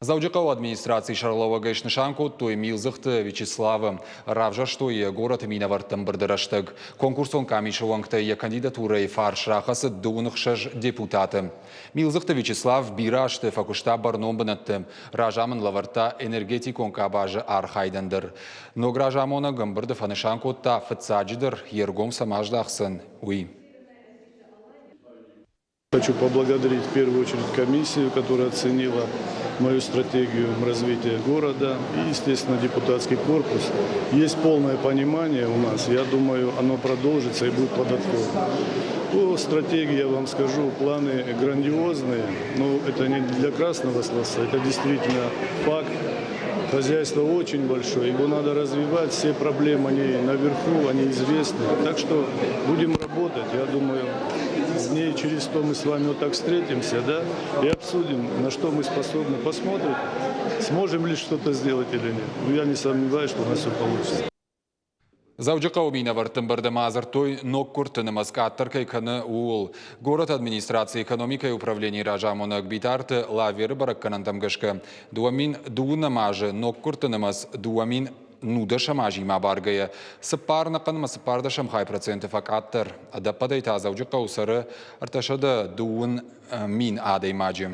Дзӕуджыхъӕуы администрацийы сӕргълӕууӕгӕй снысан кодтой Милдзыхты Вячеславы. Равзӕрстой йӕ горӕты минӕвӕртты ӕмбырды рӕстӕг. Конкурсон къамисы уӕнгтӕй йӕ кандидатурӕйы фарс рахӕцыд 26 депутаты. Милдзыхты Вячеслав бирӕ азты фӕкуыста бӕрнон бынӕтты. Разамынд лӕвӕрдта энергетикон къабазы архайдӕн дӕр. Ног разамонӕг ӕмбырды фӕнысан кодта, фыццаджыдӕр йе ргом цӕмӕ аздахдзӕн, уый. Хочу поблагодарить в первую очередь комиссию, которая оценила мою стратегию развития города и, естественно, депутатский корпус. Есть полное понимание у нас, я думаю, оно продолжится и будет плодотворно. По стратегии, я вам скажу, планы грандиозные, но это не для красного словца, это действительно факт. Хозяйство очень большое, его надо развивать, все проблемы, они наверху, они известны. Так что будем работать, я думаю, дней через 100 мы с вами вот так встретимся, да, и обсудим, на что мы способны, посмотрим, сможем ли что-то сделать или нет. Но я не сомневаюсь, что у нас все получится. Дзӕуджыхъӕуы минӕвӕртты ӕмбырды ма дзырдтой ноггуырдты нымӕц къаддӕр кӕй кӕны, ууыл. Горӕты администрацийы экономикӕйы управленийы разамонӕг Битарты Лаверы бӕрӕггӕнӕнтӕм гӕсгӕ, 2020 азы ноггуырдты нымӕц 2019 азимӕ абаргӕйӕ цыппар ӕнӕхъӕнмӕ цыппӕрдӕсӕм хай проценты фӕкъаддӕр. Ӕдӕппӕтӕй та Дзӕуджыхъӕуы цӕры 320 мин адӕймаджы.